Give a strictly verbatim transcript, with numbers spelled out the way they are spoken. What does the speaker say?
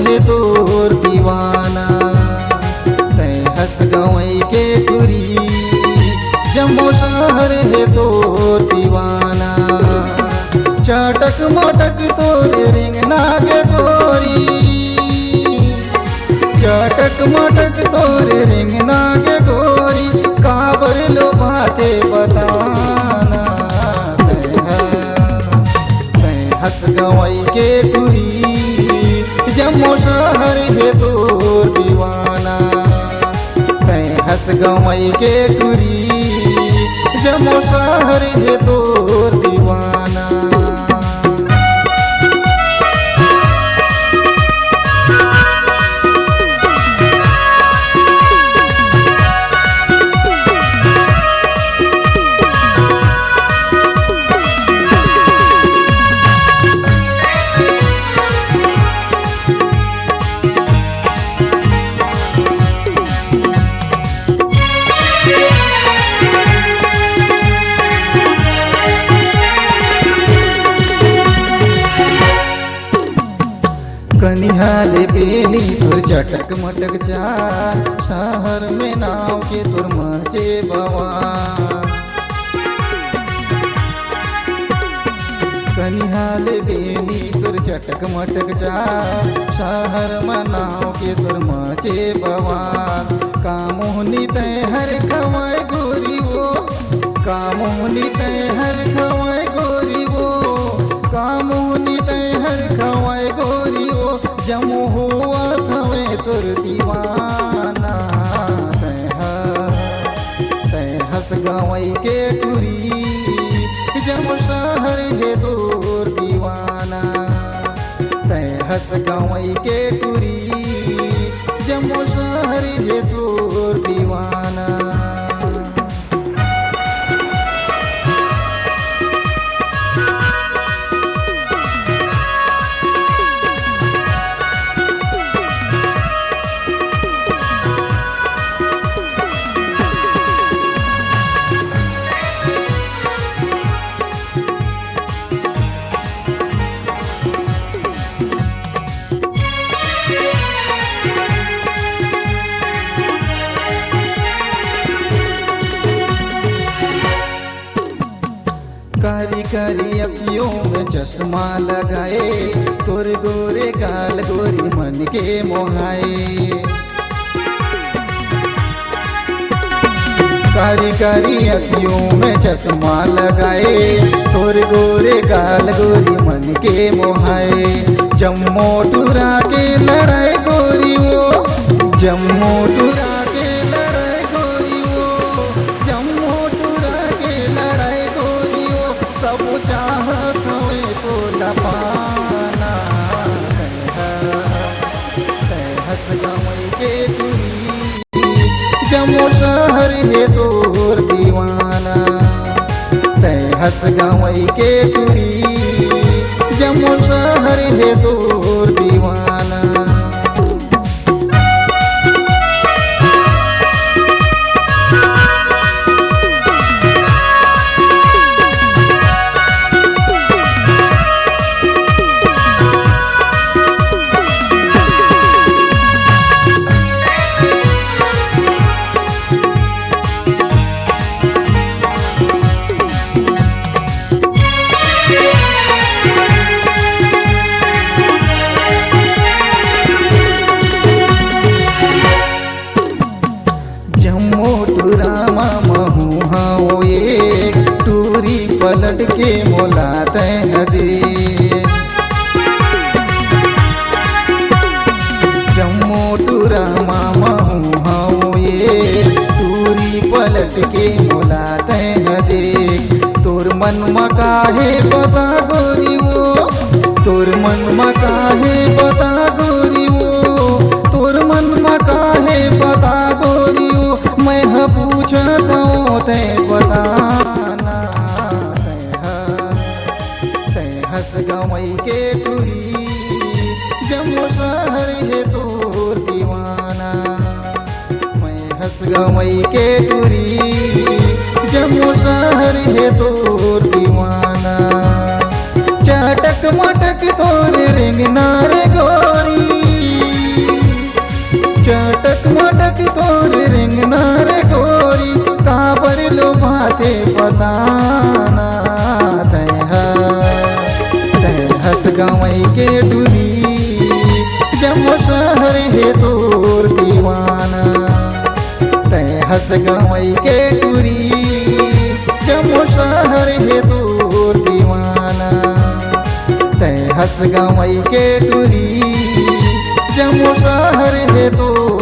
हे तोर दीवाना। तैं हस गंवई के टुरी, जम्मो शहर हे तोर दीवाना। चटक मटक तोर रेंगना गे गोरी, चटक मटक तोर रेंगना गे गोरी, काबर लोभाथे बता ना। तैं ह, तैं हस गंवई के टुरी, जम्मो शहर हे तोर दीवाना। तैं हस गंवई के टुरी, जम्मो शहर हे तोर दीवाना। कनिहा ले बेनी तोर चटक मटक चाल, शहर में नाव के तोर मचे बवाल। कनिहा ले बेनी तोर चटक मटक चाल, शहर म नाव के तोर मचे बवाल। का मोहनी तैं हर खवाए गोरी वो, का मोहनी तैं हर खवाए गोरी वो, का मोहनी तैं हर खवाए गोरी वो, जम्मो होवत हवे तोर दीवाना। तैं ह, तैं हस गंवई के टुरी, जम्मो शहर हे तोर दीवाना। तैं हस गंवई के टुरी, जम्मो शहर हे तोर दीवाना। कारी कारी अँखियों में चश्मा लगाए, तोर गोरे गाल गोरी मन के मोहाए। कारी कारी अँखियों में चश्मा लगाए, तोर गोरे गाल गोरी मन के मोहाए। जम्मो टुरा के लड़ाए गोरी वो, जम्मो टुरा के लड़ाए गोरी वो, जम्मो टुरा के लड़ाए गोरी वो, सब चाहत हवे तोला पाना। तैं ह, तैं हस गंवई के टुरी, जम्मो शहर हे तोर दीवाना। तैं हस गंवई के टुरी, जम्मो शहर हे तोर दीवाना। जम्मो टुरा म महूँ हवँ एक, टूरी पलट के मोला तैं ह दे। जम्मो टुरा म महूँ हवँ एक, टूरी पलट के मोला तैं ह दे। तोर मन म काहे बता गोरी वो, तोर मन म काहे बता गोरी वो, तोर मन म काहे बता गोरी वो, मैं ह पूछत हवँ तैं बता ना। तैं ह, तैं हस गंवई के टूरी, जम्मो शहर हे तोर दीवाना। मैं हस गंवई के टूरी, जम्मो शहर हे तोर दीवाना। चटक मटक तोर रेंगना रे गोरी, मटक तोर रेंगना रे गोरी, काबर लोभाथे पता ना। तैं ह, तैं हस गंवई के टुरी, जम्मो शहर हे तोर दीवाना। तैं हस गंवई के टुरी, जम्मो शहर हे तोर दीवाना। तैं हस गंवई के टुरी, जम्मो शहर हे तोर